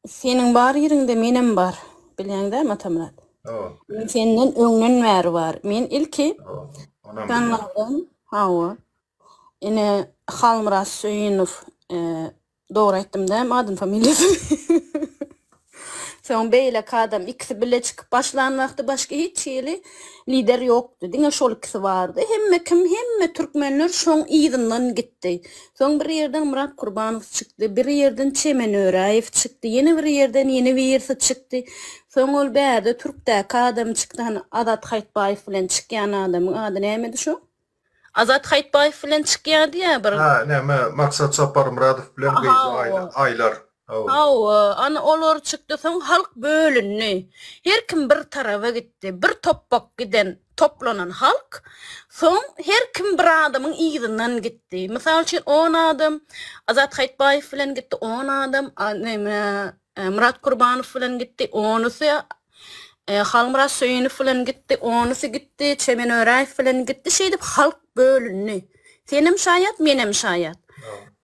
Seniň bar ýeriňde menem bar. Bilýäň dämi Atamyrat? Hawa. Men senden öňden bäri bar. Men ilki Hawa. Onam bilýän. Kanaldan, hawa. Ine Halmyrat Söýünow, e, dogry aýtdym dämi adyny familiýasyny? Soň beýleki adam ikisi bile çykyp başlan wagty başga hiç hili lider ýokdy. Diňe şol ikisi bardy. Hemme kim hemme türkmenler şoň yzyndan gitdi. Soň bir ýerden Myrat Kurbanow çykdy, bir ýerden Çemen Öräýew çykdy, ýene bir ýerden ýene birisi çykdy. Soň ol bärde türkdäki adam çykdy, hany Azat Haýtbaýew bilen çykýan adamyň ady nämedi şoň? Azat Haýtbaýew bilen çykýardy ýa bir. Hä, näme, Maksat Saparmyradow bilen gyzy Hawa. Aýlar. Hawa. Hawa, ana olar çykdy, soň halk bölündi. Her kim bir taraba gitdi. Bir topbak giden, toplanan halk, soň her kim bir adamyň yzyndan gitdi. Mysal üçin, on adam Azat Haýtbaýew bilen gitdi, on adam neme, Myrat Kurbanow bilen gitdi, onusy Halmyrat Söýünow bilen gitdi, onusy gitdi, Çemen Öräýew bilen gitdi. Şeýdip halk bölündi. Senem şaýat, menem şaýat.